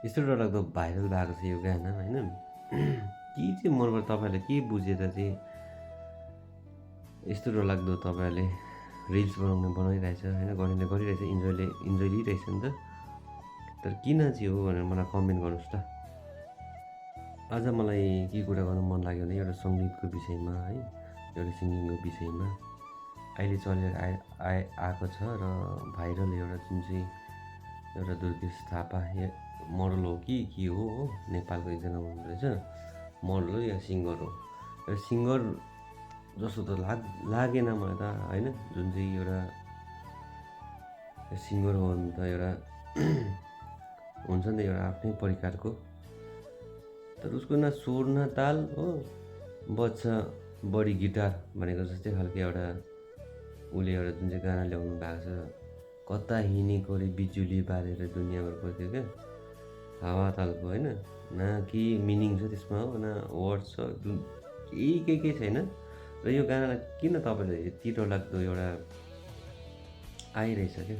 यस्तो डरलाग्दो भाइरल भएको छ यो गाना होइन। के चाहिँ मनबाट तपाईँहरूले के बुझेर चाहिँ यस्तो डरलाग्दो तपाईँहरूले रिल्स बनाइरहेछ होइन, गरिरहेछ, इन्जोय लिइरहेछ नि त। तर किन चाहिँ हो भनेर मलाई कमेन्ट गर्नुहोस् त। आज मलाई के कुरा गर्नु मन लाग्यो भने एउटा सङ्गीतको विषयमा है, एउटा सिङ्गिङको विषयमा अहिले चलेर आएको छ र भाइरल एउटा जुन चाहिँ एउटा दुर्गेश थापा मोडल हो कि के हो नेपालको एकजना हुनुहुँदो रहेछ, मोडल हो या सिङ्गर हो। र सिङ्गर जस्तो त लागेन मलाई त होइन। जुन चाहिँ एउटा सिङ्गर हो भने त एउटा हुन्छ नि त एउटा आफ्नै परिकारको, तर उसको न स्वर न ताल हो, बज्छ बडी गिटार भनेको जस्तै खालको एउटा उसले एउटा जुन चाहिँ गाना ल्याउनु भएको छ। कता हिँडेको रे बिजुली बालेर दुनियाँभर गयो क्या, हावा तालको होइन। न के मिनिङ छ त्यसमा हो, न वर्ड छ, केही छैन। र यो गानालाई किन तपाईँले यति डरलाग्दो एउटा आइरहेछ क्या